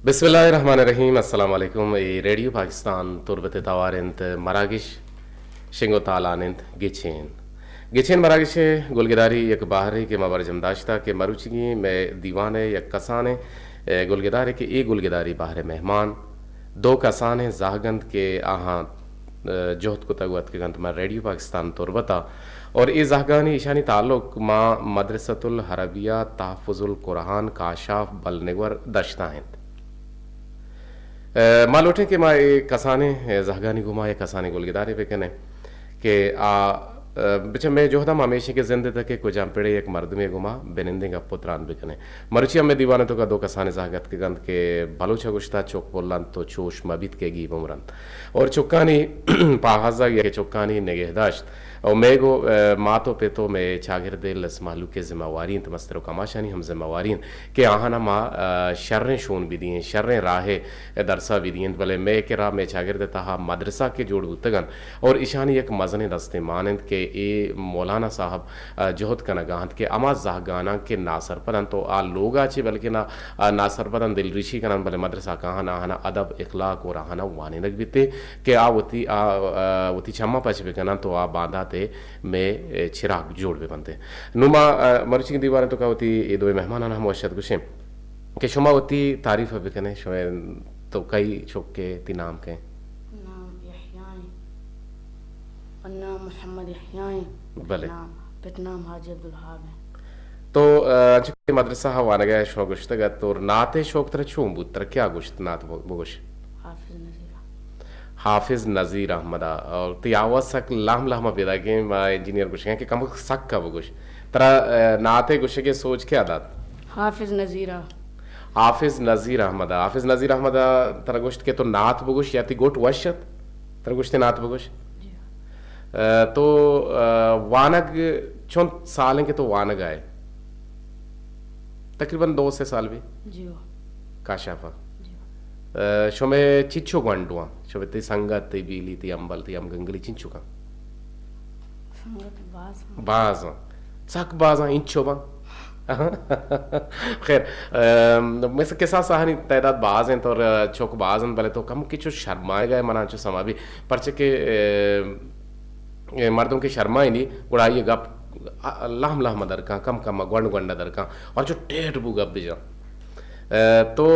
بسم اللہ الرحمن الرحیم۔ السلام علیکم۔ اے ریڈیو پاکستان تربت ءِ توار انت، مراگش شنگ و تالان انت گچین۔ گچین مراگش ءِ گلگداری یک بہرے کہ ما برجم داشتہ کہ مروچیگیں مئے دیوان ءِ یک کسانیں، اے، گلگدارے کہ اے گلگداری بہر ءِ مہمان دو کسانیں زہگ انت کہ آہاں جہد کتگ و اتکگ انت ماں ریڈیو پاکستان تربت ءَ، اور اے زہگانی، ایشانی تعلق ماں مدرسۃ العربیہ تحفظ القرآن کاشاف بلنگور دشت ءَ انت۔ اے، ما لوٹیں کہ ما اے کسانیں، اے، زہگانی گوما یک کسانیں گلگدارے بکنیں کہ آ، اے، بچہ مئے جہد ہم ہمیش انت کہ زند ءِ تہ ءَ کجام پڑے یک مردمے گوما بنندیں گپ و تران بکنیں۔ مروچی ہمے دیوان ءِ توکا دو کسانیں زہگ اتکگ انت کہ بلوچ ءَ گوشتہ چک پل انت تو چوش مہ بیت کہ گیب عمر انت۔ اور چکانی پاہزگ یا کہ چکانی نگہداشت و مئے گوں، اے، مات و پت و مئے چاگرد ءِ لس مہلوک ءِ ذمہ واری انت، مستر و کماشانی ہم ذمہ واری انت کہ آہاں ما، اے، شریں شون بدییں، شریں راہ ءِ درسا بدییں، بلے مئے کرا مئے چاگرد ءِ تہا مدرسہ کہ جوڑ بوتگ انت اور ایشانی یک مزنیں دستیں مان انت کہ اے مولانا صاحب ءَ جہد کنگ ءَ انت کہ ہما زہگاناں کہ ناسرپد انت و آ لوگ ءَ چہ بلکیں نا-، آ ناسرپد انت، دلریشی کن انت، بلے مدرسہ کاہان آہانا ادب، اخلاق اور آہانا وانینگ بیت کہ آ وتی، آ، آ، وتی چماں پچ بکن انت و آ باندات ءِ مئے چراگ جوڑ بہ بنت۔ نوں ما، آ، مروچیگیں دیوان ءِ توکا وتی اے دوئیں مہمانان ہم وش ات گوشیں کہ شما وتی تعریف ءَ بکنے، شما تو کئی چک ئے، تی نام کئے؟ نام یحییٰ ایں۔ نام محمد یحییٰ ایں۔ بلے۔ نام، پت نام حاجی عبدالوہاب ایں۔ تو، آ، انچو کہ مدرسہ ءَ وانگ ءَ شما گوشتگ ات، تو نعت ءِ شوق ترا چون بوت؟ ترا کیا گوشت نعت ب-، بگوش؟ حافظ نذیر۔ حافظ نذیر احمد ءَ۔ اور تی آواز سک لہم لہم ءَ پیداکیں، ما انجینئر گوشگ ءَ کہ کمک سک ءَ بگوش۔ ترا، آ، نعت ءِ گوشگ ءِ سوج کیا دات؟ حافظ نذیر ءَ۔ حافظ نذیر احمد ءَ۔ حافظ نذیر احمد ءَ ترا گوشت کہ تو نعت بگوش یا تی گٹ وش ات؟ ترا گوشت نعت بگوش؟ جی۔ آ، تو، آ، وانگ چنت سال انت کہ تو وانگ ءَ ئے؟ تقریباً دو سے سال بی؟ جی۔ کاشاف ءَ؟ جی۔ آ، شمئے چچو گونڈواں؟ شمئے تی سنگت، تی بیلی، تی امبل، تی ہمگنگلی چنچو کن؟ سنگت باز آں۔ باز آں۔ سک باز آں، انچو باں۔ خیر، ام، مثل کساس آہانی تعداد باز انت اور چک باز انت، بلے تو کم کچو شرمائے گئے، منا چو سما بی، پرچہ کہ، ام، اے مردم کہ شرمائنی، گڑا آئی گپ لہم لہم درکاں، کم کم گونڈ گونڈ درکاں، اور چو ٹیٹ بو گپ بجاں۔ اے، تو،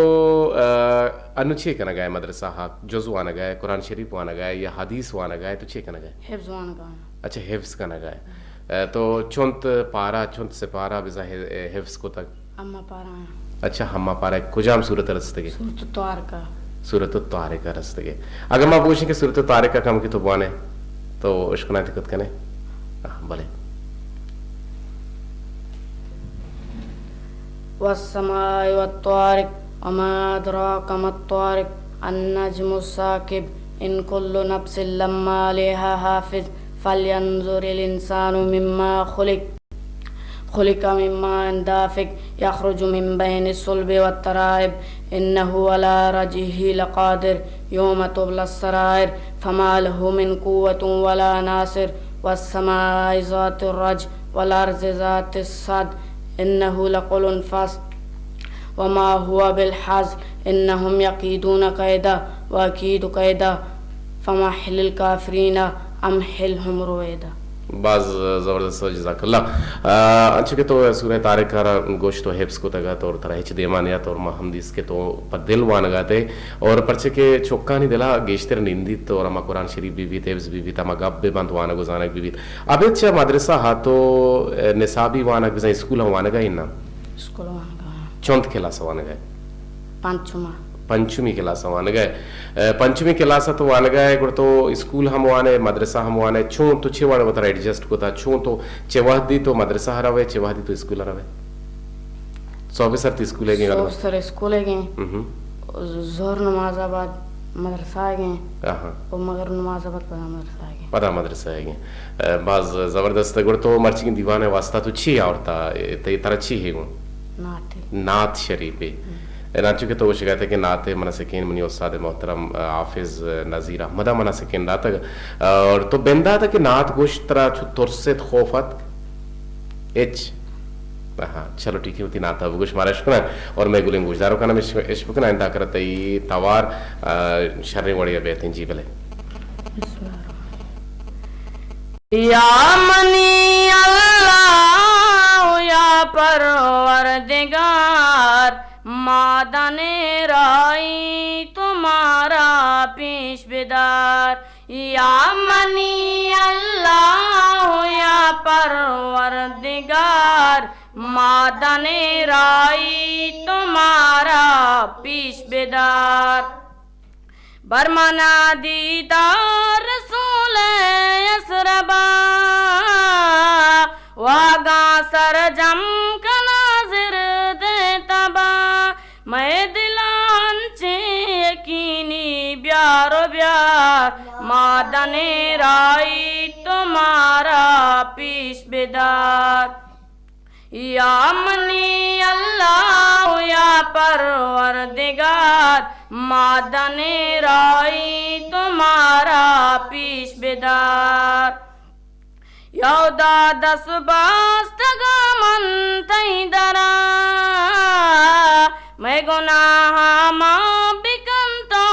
اے، انو چے کنگا ئے مدرسہ ءَ؟ جز وانگا ئے، قرآن شریف وانگا ئے یا حدیث وانگا ئے، تو چے کنگا ئے؟ حفظ وانگا آں۔ اچھا، حفظ کنگا ئے۔ اے، تو چنت پارہ، چنت سپارہ بزاں ح-، حفظ کتگ؟ ہما پارہ آں۔ اچھا، ہما پارہ کجام سورت رستگے؟ سورت الطارق ءَ۔ سورت الطارق ءَ رستگے۔ اگر ما بوشیں کہ سورت الطارق ءَ کم کہ تو بوانے، تو اشکناتی کت کنے؟ آہ، بلے۔ والسماء والطارق، وما أدراك ما الطارق، النجم الثاقب، إن كل نفس لما عليها حافظ، فلينظر الإنسان مما خلق، خلق من ماء دافق، يخرج من بين الصلب والترائب، إنه على رجعه لقادر، يوم تبلى السرائر، فما له من قوة ولا ناصر، والسماء ذات الرجع، والأرض ذات الصدع، إنه لقول فصل، وما هو بالهزل، إنهم يكيدون كيدا، وأكيد كيدا، فمهل الكافرين أمهلهم رويدا۔ باز زبردست، جزاک اللہ۔ آ، انچو کہ تو سورہ طارق ءَ را گوشت و حفظ کتگ ات اور ترا ہچ دیما نیات اور ما ہم دیست کہ تو پہ دل وانگ ءَ ات ئے اور پرچہ کہ چکانی دل ءَ گیشتر نندیت اور ہما قرآن شریف بہ بیت، حفظ بہ بیت، ہما گپ بہ بنت، وانگ و زانگ بہ بیت۔ ابید چہ مدرسہ ءَ تو، اے، نصابی وانگ بزاں اسکول ءَ وانگ ءَ ئے نا؟ اسکول ءَ وانگ ءَ آں۔ چنت کلاس ءَ وانگ ءَ ئے؟ پنچم ءَ۔ پنچمی کلاس ءَ وانگ ءَ ئے۔ اے، پنچمی کلاس ءَ تو وانگ ءَ ئے، گڑا تو اسکول ہم وان ئے، مدرسہ ہم وان ئے، چون تو چے وڑ ءَ وترا ایڈجسٹ کتا؟ چون تو چہ وہدی تو مدرسہ ءَ رو ئے، چہ وہدی تو اسکول ءَ رو ئے؟ سہب ءِ سر تی اسکول ءَ گیں؟ سہب ءِ سر اسکول ءَ گیں۔ مہم۔ ظہر نماز ءَ بعد مدرسہ ءَ گیں۔ آہا۔ و مغرب نماز ءَ بعد پدا مدرسہ ءَ گیں۔ پدا مدرسہ ءَ گیں۔ اے، باز زبردست۔ گڑا تو مرچیگیں دیوان ءِ واسطہ تو چی آورتا؟ اے، تئی ترا چی ہے گوں؟ نعت۔ نعت شریف ہے۔ ہم۔ اے، انچو کہ تو گوشگ ءَ ات ئے کہ نعت ءَ منا سکین منی استاد محترم، اے، حافظ نذیر احمد ءَ منا سکین داتگ۔ اور تو بندات ءَ کہ نعت گوشت ترا چو ترس ات، خوف اتک؟ ہچ؟ ہاں، چلو ٹھیک ہے، وتی نعت ءَ بگوش، مارا اش کناں اور مئے گلیں گوشداروکاں ہم اش، اش بکناں، انت آخر ءَ تئی توار، آ، شریں وڑے ءَ بیت انت، جی بلے۔ یا منی اللہ، یا پروردگار، ما دنے رائی تو مارا پیش بدار۔ یا منی اللہ، یا پروردگار، ما دنے رائی تو مارا پیش بدار۔ بر منا دیدار رسول اسربا، واگاں سرجم کناں زرد تبا۔ مئے دل ءَ انچیں یقینی بیار و بیار، ما دنے رائی تو مارا پیش بدار۔ یا منی اللہ، یا پروردگار، ما دنے رائی تو مارا پیش بدار۔ یا خدا دست باستگاں من تئی درا، مئے گناہاں معاف بکن تو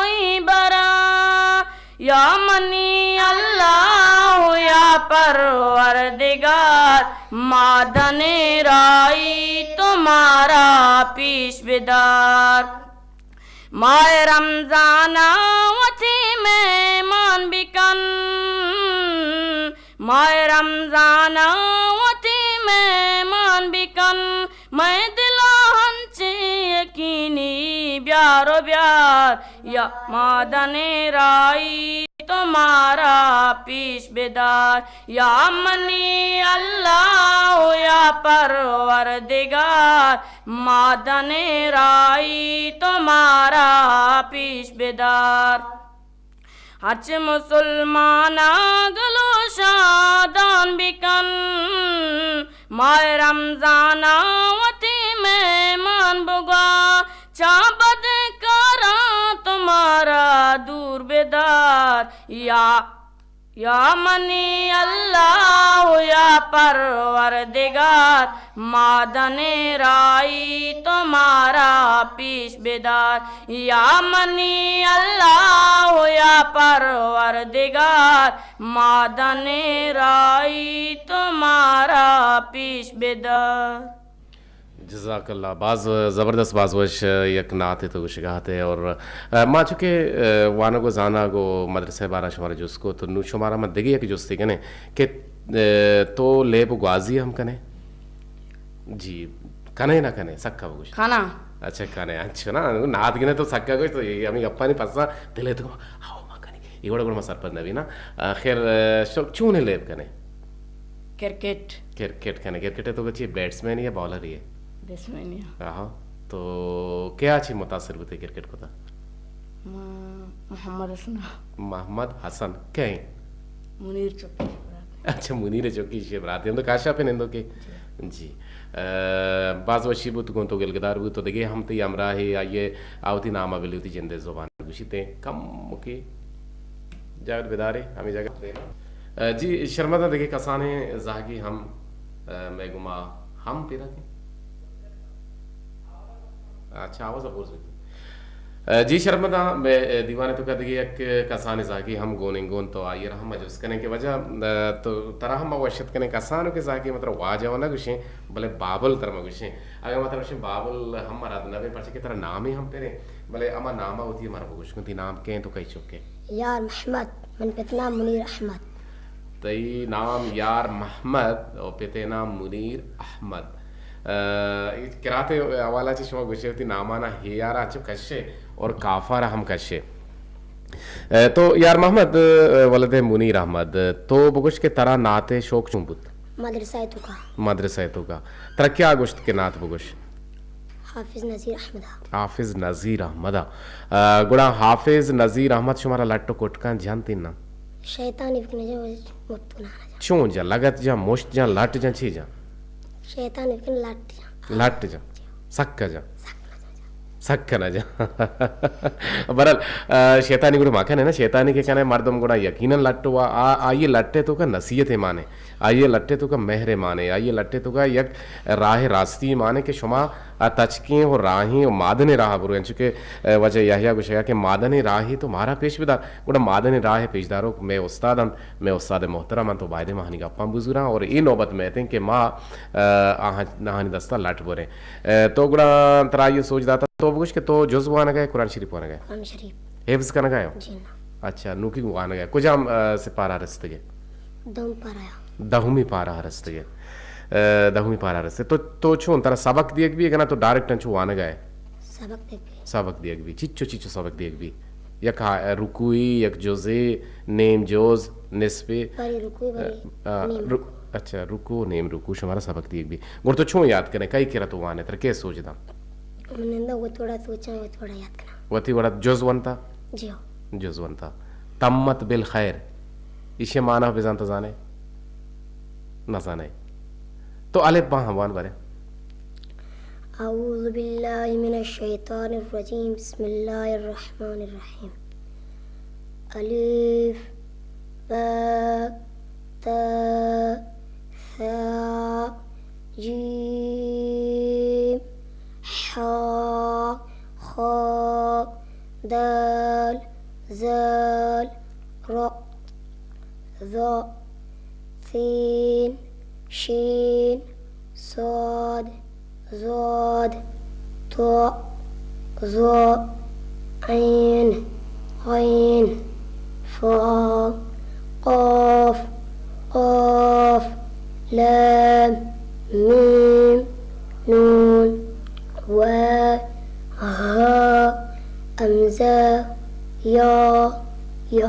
ای برا۔ یا منی اللہ، یا پروردگار، ما دنے رائی تو مارا پیش بدار۔ ماہ رمضان ءَ وتی مہمان بکن، ماہ رمضان ءَ وتی مہمان بکن، مئے دل ءَ انچیں یقینی بیار و بیار، یا ما دنے رائی تو مارا پیش بدار۔ یا منی اللہ، یا پروردگار، ما دنے رائی تو مارا پیش بدار۔ ہرچ مسلماناں گل و شادان بکن، ماہ رمضان ءَ وتی مہمان بگوا، چہ بدکاراں تو مارا دور بدار۔ یا یا منی اللہ، یا پروردگار، ما دنے رائی تو مارا پیش بدار۔ یا منی اللہ، یا پروردگار، ما دنے رائی تو مارا پیش بدار۔ جزاک اللہ، باز زبردست، باز وش یک نعتے تو گوشگا اتے۔ اور، ء، ما چونکہ، ء، وانگ و زانگ و مدرسہ ء بارا شمارا جست کو، تو نوں شمارا ما دگہ یک جستے کنیں کہ، ء، تو لیب و گوازی ہم کنے؟ جی، کنے نہ کنے، سکا بگوش۔ کنا۔ اچھا، کنے، اچھا نا، نعت گنے تو سکا گوش، تو یہ ہمیں گپانی پسا دلے تو، ہاو ما کنی۔ یہ وڑا گڑا ما سرپد نہ بینا۔ ء، خیر، ء، شوق چون ہے لیب کنے؟ کرکٹ۔ کرکٹ کنے، کرکٹ تو چی بیٹسمین یا بالر ہے؟ بیٹسمین ہے۔ آہا۔ تو کیا چی متاثر بوتے کرکٹ کتا؟ ما محمد حسن۔ محمد حسن کئے؟ منیر چوکی شے برات۔ اچھا، منیر چوکی شے برات۔ ہم تو کاشا پہ نندو کے؟ جی۔ جی۔ ء، باز وشی بوت گوں تو گلگدار بوت تو دگہ ہم تی ہمراہ آئیے آوتی نام بلی ہوتی جندے زبان گوشیتے کم مکی۔ جاگہ بدارے، ہمیں جاگہ۔ ء، جی، شرمدا دگہ کسانیں زہگی ہم، ء، مئے گما ہم پیدا کن۔ اچھا، آواز ء برز بیت۔ ء، جی، شرمدا مئے دیوان ء توکا دگہ یک کسانیں زہگی ہم گونیں گون تو آئی ء را ہم ما جست کنیں کہ واجہ، ء، تو ترا ہم ما وشت کنیں کسانوں کہ زہگی مطلب واجہ و نہ گوشیں، بلے بابل ترا ما گوشیں۔ اگاں ما ترا گوشیں بابل ہم مراد نہ بیں، پرچہ کہ ترا نامے ہم پریں، بلے ہما نام ء وتی مارا بگوش کن، تئی نام کئے انت و کئی چکے؟ یار محمد، من پت نام منیر احمد۔ تئی نام یار محمد و پت نام منیر احمد۔ ء، اے قرات ء حوالہ چہ شما گوشے وتی نامانا ہیارا چو کشے اور کافارا ہم کشے۔ ء، تو یار محمد، ء، ولد منیر احمد، تو بگوش کہ ترا نعت ء شوق چون بوت؟ مدرسہ ء توکا۔ مدرسہ ء توکا۔ ترا کیا گوشت کہ نعت بگوش؟ حافظ نذیر احمد ء۔ حافظ نذیر احمد ء۔ ء، گڑا حافظ نذیر احمد شمارا لٹ و کٹکاں جنت اناں؟ شیطانی بکنے جا مفت گناہ جا۔ چون جا؟ لگت جا، مشت جا، لٹ جا، چی جا؟ شیطانی بکنے لٹ جا۔ لٹ جا۔ سک جا۔ سک جا۔ سک کناں جان۔ برحال، آ، شیطانی گڑا ما کنیں نا، شیطانی کہ کنیں مردم گڑا یقیناً لٹ وا، آ، آئی لٹے تو کا نصیحت مانے، آئی لٹے تو کا مہر مانے، آئی لٹے تو کا یک راہ راستی مانے کہ شما آ تچکیں و راہیں و مادنیں راہ برو، انچو کہ، آ، واجہ یحییٰ گوشگا کہ مادنیں راہی تو مارا پیش بدار، گڑا مادنیں راہ پیش داروک مئے استاد انت، مئے استاد محترم انت، تو بایدیں ما آہانی گپاں بزوراں اور اے نوبت مئیتیں کہ ما، آ، آہانی دستا لٹ بریں۔ آ، تو گڑا ترا آئی سوج داتا، تو بگوش کہ تو جز وانگا ئے، قرآن شریف وانگا ئے؟ قرآن شریف۔ حفظ کنگا ئے؟ جی نا۔ اچھا، نوکی وانگا ئے۔ کجام، آ، سپارہ رستگے؟ دہمی پارہ۔ دہمی پارہ رستگے۔ آ، دہمی پارہ رستگے۔ تو، تو چون ترا سبق دیگ بی، گنا تو ڈائریکٹ انچو وانگا ئے؟ سبق دیگ بی۔ سبق دیگ بی۔ چیچو، چیچو سبق دیگ بی؟ یک آ-، رکوعی، یک جزے، نیم جز، نصفے۔ بری رکوع، بری آ، آ، نیم رک-، رکوع۔ اچھا، رکوع، نیم رکوع شمارا سبق دیگ بی۔ گڑا تو چون یاد کنے؟ کئی کرا تو وانے؟ ترا کے سوج دا؟ من نندا وت وڑا سوچاں، وت وڑا یاد کناں۔ وتی وڑا جز ونتا؟ جی ہو۔ جز ونتا۔ تمت بالخیر۔ ایشی معنی بزانتا زانے؟ نہ زانے۔ تو الف با ہم وان برے۔ اعوذ باللہ من الشیطان الرجیم۔ بسم اللہ الرحمن الرحیم۔ الف، با، تا، ثا، جیم، حا، خا، دال، زال، را، ظا، سین، شین، صاد، ضاد، طاء، ظاء، عین، غین، فاء، قاف، قاف، لام، میم، نون، واو، ہا، ہمزہ، یا، یا۔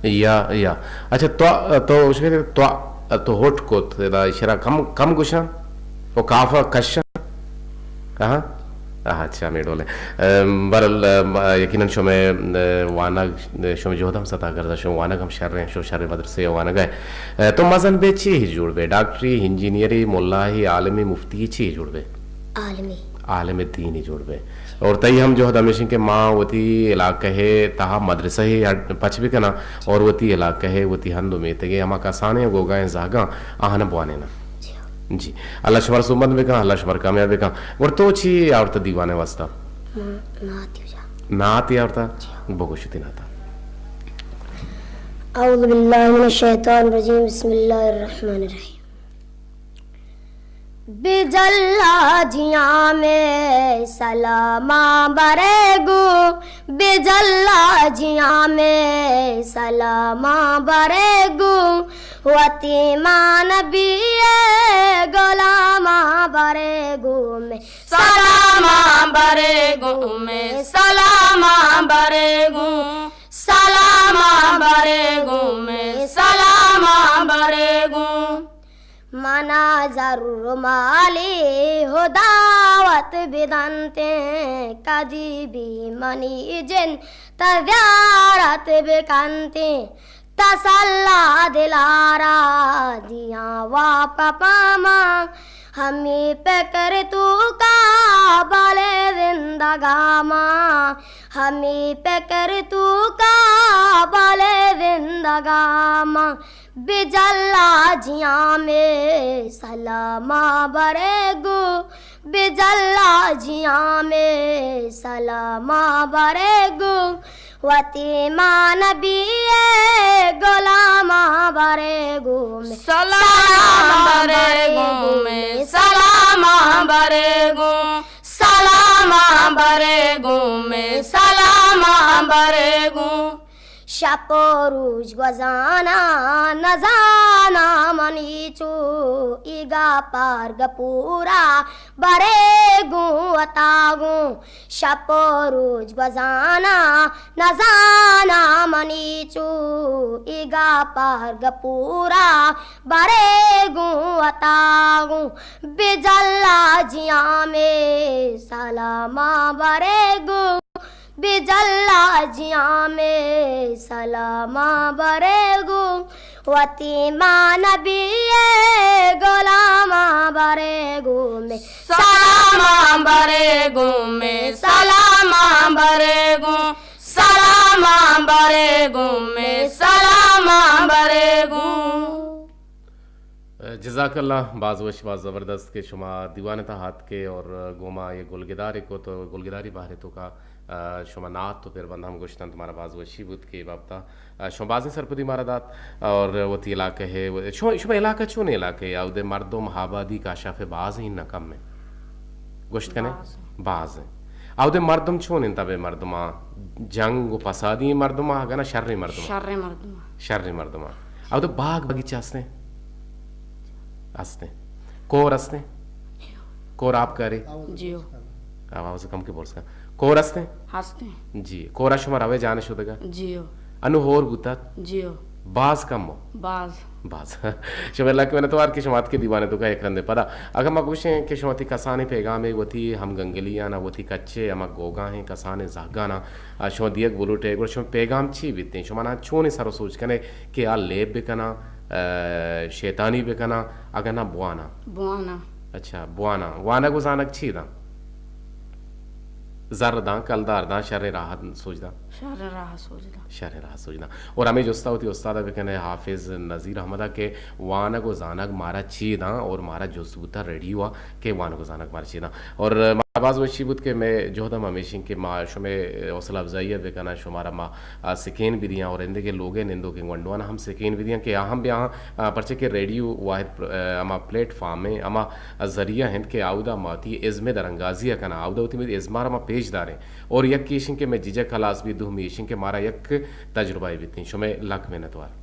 یا، یا۔ اچھا، تو، تو اشکے تو، تو ہوٹ کو تدا اشرا کم، کم گشاں؟ و کافا کشاں؟ ہاں؟ آہا، اچھا، ہمے ڈول ہے۔ ام، برل، ام، یقیناً شمے، ام، وانگ، شمے جہد ہم ستا کردا، شمے وانگ ہم شر ہیں، شو شر مدرسے وانگ ہے۔ ام، تو مزن بے چی ہی جوڑ بے؟ ڈاکٹری، انجینئری، ملاہی، عالمی، مفتی چی ہی جوڑ بے؟ عالمی۔ عالم دینی جوڑ بے۔ اور تئی ہم جہد ہمیش ہیں کہ ما وتی علاقہ ہے تہا مدرسہ ہے پچ بکناں اور وتی علاقہ ہے وتی ہند و میتگے ہما کسانے گوگا ہیں زہگاں آہاں بوانیناں۔ جی۔ جی۔ اللہ شمار سوبمند بکن، اللہ شمار کامیاب بکن۔ گڑا تو چی آورتا دیوانے واسطہ؟ ما نعت جا۔ نعت آورتا؟ جی۔ بگوش وتی نعتا۔ اعوذ باللہ من الشیطان الرجیم، بسم اللہ الرحمن الرحیم۔ بجلا جیاں میں سلاما برے گوں، بجلا جیاں میں سلاما برے گوں، وتی ما نبی غلاما برے گوں، میں سلاما برے گوں، میں سلاما برے گوں، سلاما برے گوں، میں سلاما برے گوں۔ منا زر و مالی ہدا وت بدنتیں، کدی بی منی جند تا زیارت بکنتیں۔ تسلا دلارا دیاں واپ پاماں، ہمی پکر توکا بالے زندگاں ماں، ہمی پکر توکا بالے زندگاں ماں۔ بجلا جیاں میں سلاما برے گوں، بجلا جیاں میں سلاما برے گوں، وتی ما نبی غلاما برے گوں، میں سلاما برے گوں، میں سلاما برے گوں، سلاما برے گوں، میں سلاما برے گوں۔ شپ و روچ گوزاناں، نزاناں منی چو ایگا پارگ پورا برے گوں وتا گوں۔ شپ و روچ گوزاناں، نزاناں منی چو ایگا پارگ پورا برے گوں وتا گوں۔ بجلا جیاں میں سلاما برے گوں، بجلا جیاں میں سلاما برے گوں، وتی ماں نبی ءِ غلاماں برے گوں مئے، سلاماں برے گوں مئے، سلاماں برے گوں، سلاماں برے گوں مئے، سلاماں برے گوں۔ جزاک اللہ، باز وش، باز زبردست کہ شما دیوان ءِ تہا اتکے اور گوں ما یہ گلگدارے کت، گلگداری بہر ءِ توکا، آ، شما نعت و پربند ہم گوشتنت، مارا باز وشی بوت کہ اے بابتا، آ، شما بازیں سرپدی مارا دات اور وتی علاقہ ہے، شما، شما علاقہ چون علاقہ ہے؟ اودے مردم آبادی کاشاف باز ہیں نہ کم ہیں؟ گوشت کنے؟ باز ہیں۔ باز ہیں۔ اودے مردم چون انت؟ ابے مردماں جنگ و فسادی مردماں، اگنا شریں مردماں؟ شریں مردماں۔ شریں مردماں۔ اودے باغ باغیچہ ہستیں؟ ہستیں۔ کور ہستیں؟ کور آبکاری؟ جیو۔ آواز کم کہ برز کن۔ کور ہستیں؟ ہستیں۔ جی۔ کورا شما روے جانے شدگا؟ جیو۔ انو ہور بوتات؟ جیو۔ باز کم ہو؟ باز۔ باز۔ شما اللہ کہ منتوار کہ شما اتکے دیوانے توکا یک رندے پدا۔ اگاں ما گوشیں کہ شما وتی کسانیں پیغامے وتی ہم گنگلیانا، وتی کچے ہما گوگاہیں کسانیں زہگانا، آ، شما دیگ بلوٹے، گڑا شما پیغام چی بیتیں؟ شما نا چونیں سر و سوچ کنے کہ آ لیب بکناں، آ، شیطانی بکناں، اگاں نا بواناں؟ بواناں۔ اچھا، بواناں۔ وانگ و زانگ چی داں؟ زر داں، کلدار داں، شریں راہ سوج داں؟ شریں راہ سوج داں۔ شریں راہ سوج داں۔ اور ہمیں جستا وتی استاد بکنے، حافظ نذیر احمد، کہ وانگ و زانگ مارا چی داں اور مارا جست بوتا ریڈیو آ کہ وانگ و زانگ مارا چی داں۔ اور مارا باز وشی بوت کہ مئے جہد ہم ہمیشیں کہ ما شمئے حوصلہ افزائی بکناں، شمارا ما، آ، سکین بدیاں اور اندگہ لوگے نندوکیں گونڈوانا ہم سکین بدیاں کہ آ ہم بیاہاں، آ، پرچہ کہ ریڈیو واحد پر-، آ، ہما پلیٹ فارم ہیں، ہما ذریعہ انت کہ آودا ما وتی ازم درانگازی کناں، آودا وتی ازمارا ما پیش داریں۔ اور یک ایشیں کہ مئے ججک خلاص بیت، دومی ایشیں کہ مارا یک تجربہ بیتیں۔ شمئے لک منتوار۔